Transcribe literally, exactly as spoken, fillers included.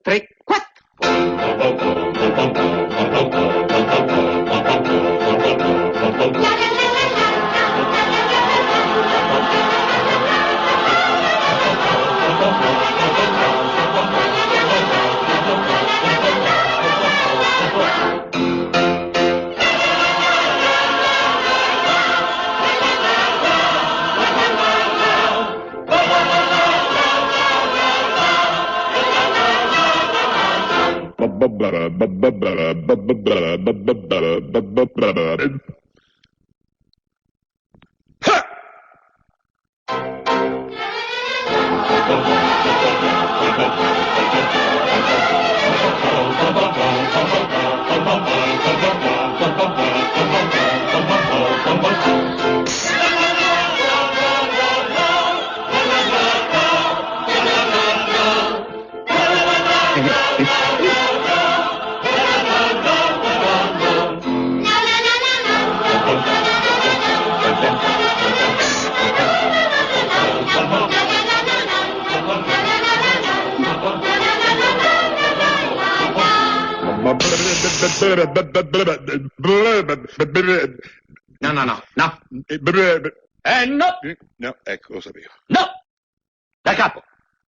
tre, quattro. No, no, no, no. Eh, no. No, ecco, lo sapevo. No. Da capo.